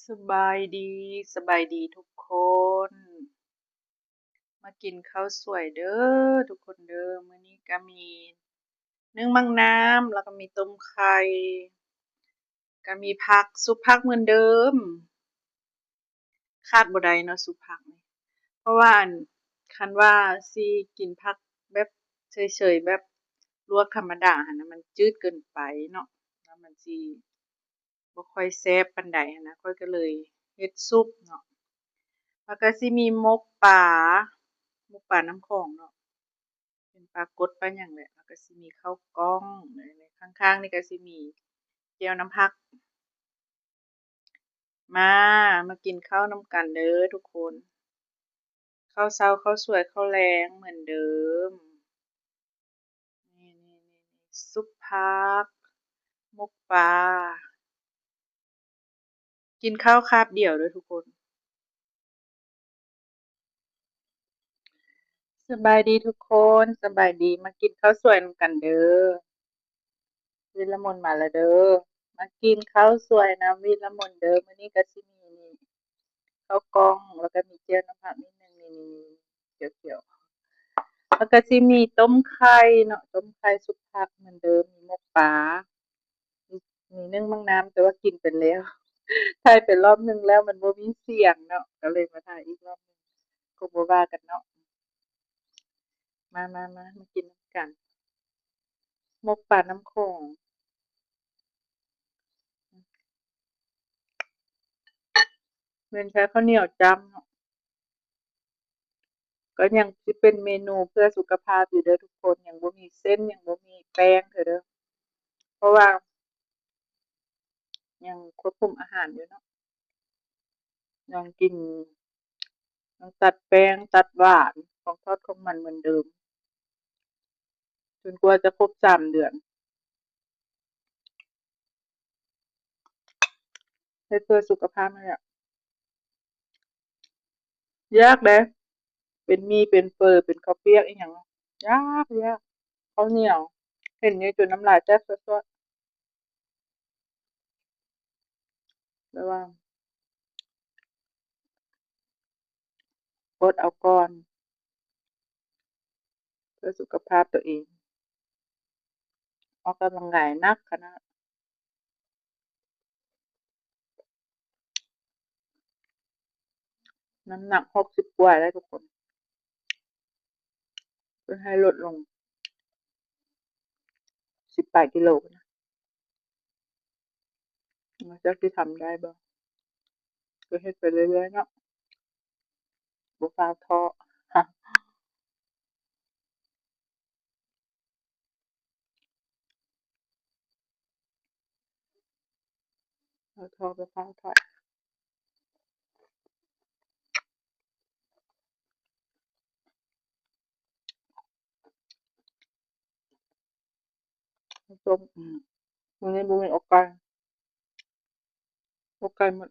ສະບາຍດີ, ສະບາຍດີທຸກຄົນ. ມາກິນເຂົ້າສວຍເດີທຸກຄົນເດີ. ມື້ນີ້ກະມີໜຶ້ງໝາກນ້ຳ ແລ້ວກະມີຕົ້ມໄຂ່ ກະມີຜັກ, ຊຸບຜັກເໝືອນເດີມ. ຂາດບໍ່ໄດ້ເນາະ ຊຸບຜັກນີ້ ເພາະວ່າ ອັນ ຄັນວ່າຊິກິນຜັກແບບເສີຍໆ ແບບລວກທຳມະດາຫັ້ນນະ ມັນຈືດເກີນໄປເນາະ ແລ້ວມັນຊິບໍ່ຄ່ອຍແຊບປານໃດຫັ້ນນະ ຂ້ອຍກະເລີຍເຮັດຊຸບເນາະ. ແລ້ວກະຊິມີໝົກປາ ໝົກປານ້ຳຂອງເນາະ ເປັນປາກົດປາຫຍັງແຫຼະ. ແລ້ວກະຊິມີເຂົ້າກ່ອງ ແລະ ຂ້າງໆນີ້ກະຊິມີແຈ່ວນ້ຳຜັກ. ມາ ມາກິນເຂົ້ານຳກັນເດີທຸກຄົນ. ເຂົ້າເຊົ້າ ເຂົ້າສວຍ ເຂົ້າແລງເໝືອນເດີມ. ນີ້ໆໆ ຊຸບຜັກ ໝົກປາ ກິນເຂົ້າຄາບດຽວເດີທຸກຄົນ. ສະບາຍດີທຸກຄົນ ສະບາຍດີ ມາກິນເຂົ້າສວຍນຳກັນເດີ. ວິລະມົນມາແລ້ວເດີ ມາກິນເຂົ້າສວຍນຳວິລະມົນເດີ. ມື້ນີ້ກະຊິມີນີ້ ເຂົ້າກ່ອງ ແລ້ວກະມີແຈ່ວນ້ຳຜັກນິດໜຶ່ງ ນີ້ໆ ຂຽວໆ ແລ້ວກະຊິມີຕົ້ມໄຂ່ເນາະ ຕົ້ມໄຂ່ ຊຸບຜັກເໝືອນເດີມ ມີໝົກປາ ມີໜຶ້ງໝາກນ້ຳ ແຕ່ວ່າກິນໄປແລ້ວ ຖ່າຍໄປລອບໜຶ່ງແລ້ວມັນບໍ່ມີສຽງເນາະ ກະເລີຍມາຖ່າຍອີກລອບໜຶ່ງ ກໍບໍ່ວ່າກັນເນາະ. ມາໆໆ ມາກິນນຳກັນ ໝົກປານ້ຳຂອງ ແມ່ນໃຊ້ເຂົ້າໜຽວຈ້ຳເນາະ. ກໍຍັງຊິເປັນເມນູເພື່ອສຸຂະພາບຢູ່ເດີທຸກຄົນ ຍັງບໍ່ມີເສັ້ນ ຍັງບໍ່ມີແປ້ງເທື່ອເດີ ເພາະວ່າຍັງຄວບຄຸມອາຫານຢູ່ເນາະ. ຍັງກິນ ຍັງຕັດແປ້ງ ຕັດຫວານ ຂອງທອດຂອງມັນເໝືອນເດີມ ຈົນກວ່າຈະຄົບສາມເດືອນ. ເຮັດເພື່ອສຸຂະພາບຫັ້ນແຫຼະ. ຍາກເດ້ ເປັນໝີ່ ເປັນເຝີ ເປັນເຂົ້າປຽກອີ່ຫຍັງ ຍາກ ຍາກ. ເຂົ້າໜຽວ ເຫັນນີ້ຈົນນ້ຳລາຍແຕກຊວດໆ ແບບວ່າອົດເອົາກ່ອນ ເພື່ອສຸຂະພາບໂຕເອງ ອອກກຳລັງກາຍໜັກຂະໜາດ. ນ້ຳໜັກຫົກສິບກວ່າແລ້ວທຸກຄົນ ເພິ່ນໃຫ້ລົດລົງສິບປາຍກິໂລພຸ້ນນະ. ຈັກຊິທຳໄດ້ບໍ່ ກໍເຮັດໄປເລື້ອຍໆເນາະ ບໍ່ຟ້າວທໍ້. ເອົາທອດໄປ ທອດ ທອດ ສົ້ມ. ອືມ ມື້ນີ້ບໍ່ມີອົກໄກ່ ອົກໄກ່ໝົດ.